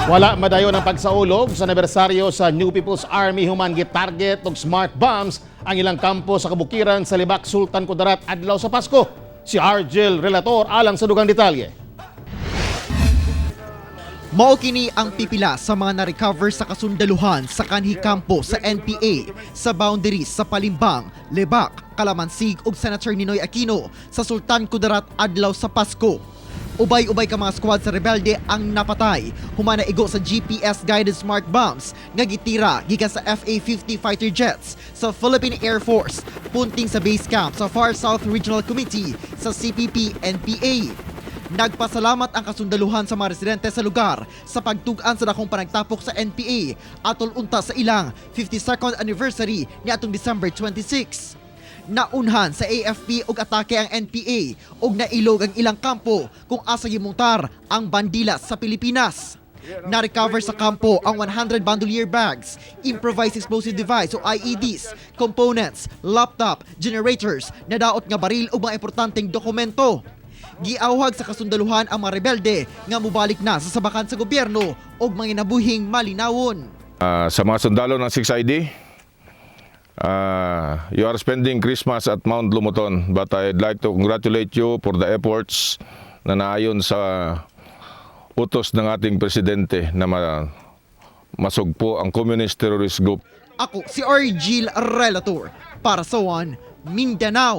Wala madayon ang pagsaulog sa anibersaryo sa New People's Army human gitarget og smart bombs ang ilang kampo sa kabukiran sa Lebak, Sultan Kudarat adlaw sa Pasko. Si Argel Relator alang sa dugang detalye. Mao kini ang pipila sa mga na-recover sa kasundaluhan sa kanhi kampo sa NPA sa boundaries sa Palimbang, Lebak, Kalamansig ug Senator Ninoy Aquino sa Sultan Kudarat adlaw sa Pasko. Ubay-ubay ka mga squad sa rebelde ang napatay human naigo sa GPS guided smart bombs nga gitira gikan sa FA-50 fighter jets sa Philippine Air Force punting sa base camp sa Far South Regional Committee sa CPP NPA. Nagpasalamat ang kasundaluhan sa mga residente sa lugar sa pagtug-an sa dakong panagtapok sa NPA atol unta sa ilang 52nd anniversary niadtong December 26. Naunhan sa AFP og atake ang NPA ug nailog ang ilang kampo kung asa gimontar ang bandila sa Pilipinas. Na-recover sa kampo ang 100 bandolier bags, improvised explosive device o IEDs, components, laptop, generators, nadaot nga baril ug mga importanteng dokumento. Giawhag sa kasundaluhan ang mga rebelde nga mubalik na sa sabakan sa gobyerno ug manginabuhing malinawon. Sa mga sundalo ng 6ID, you are spending Christmas at Mount Lumuton, but I'd like to congratulate you for the efforts na naayon sa utos ng ating presidente na masugpo ang Communist Terrorist Group. Ako si Argil Relator para sa One Mindanao.